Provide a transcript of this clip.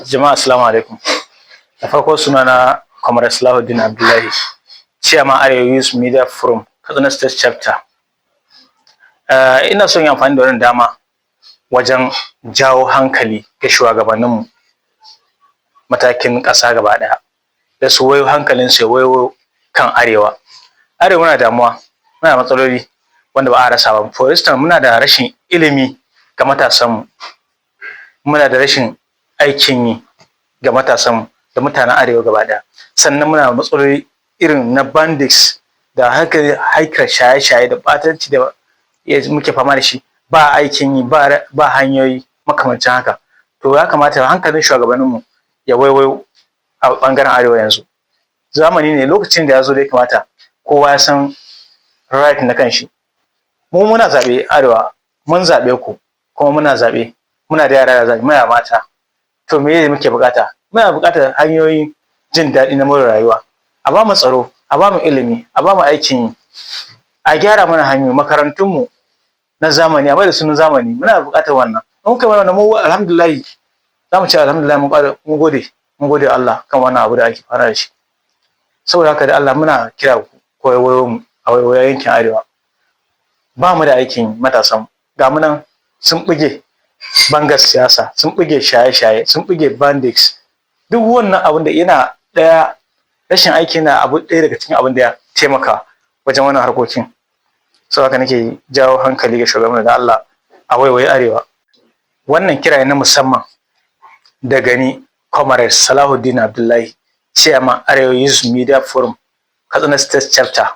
Jama'a, assalamu alaikum. Da farko, sunana Comrade Salahuddin Abdullahi, Chairman, Arewa Youth Media Forum, Katsina State Chapter. Ina son yi amfani da wannan dama wajen jawo hankali ga shugabanninmu matakin ƙasa gaba ɗaya, da su wayo hankalin su ya wayo kan Arewa. Arewa muna damuwa, muna matsaloli wanda ba a rasa ba. For instance, muna da rashin ilimi ga matasanmu, muna da rashin aikin yi ga matasanmu da mutanen Arewa gaba ɗaya. Sannan muna da matsaloli irin na bandits da haka haikar shaye-shaye da ɓatanci da muke fama da shi, ba aikin yi, ba hanyoyi, makamancin haka. To, ya kamata hankalin shugabanninmu ya waiwayo a ɓangaren Arewa. Yanzu zamani ne, lokacin da ya zo da ya kamata kowa ya san right na kanshi. Mu muna zaɓe, Arewa mun zaɓe ku, kuma muna zaɓe, muna da yara da zaɓe, muna da mata. To, me muke buƙata? Muna buƙatar hanyoyin jin daɗi na more rayuwa: a ba mu tsaro, a ba mu ilimi, a ba mu aikin yi, a gyara mana hanyoyi, makarantunmu na zamani a mai da su na zamani. Muna buƙatar wannan. In muka mana wannan, mu alhamdulillah, za mu ce alhamdulillah, mun gode, mun gode Allah kan wannan abu da ake fara da shi. Saboda haka, da Allah muna kira ku waiwayo mu, a waiwayo yankin Arewa. Ba mu da aikin, matasan ga mu nan sun buge bangar siyasa, sun buge shaye-shaye, sun buge bandits. Duk wannan abun da yana ɗaya, rashin aiki na abu ɗaya daga cikin abin da ya taimaka wajen wannan harkokin. Saboda haka nake jawo hankali ga shugaban, da Allah a waiwayi Arewa. Wannan kira na musamman daga ni, Comrade Salahuddin Abdullahi, Chairman, Arewa Youth Media Forum, Katsina State Chapter.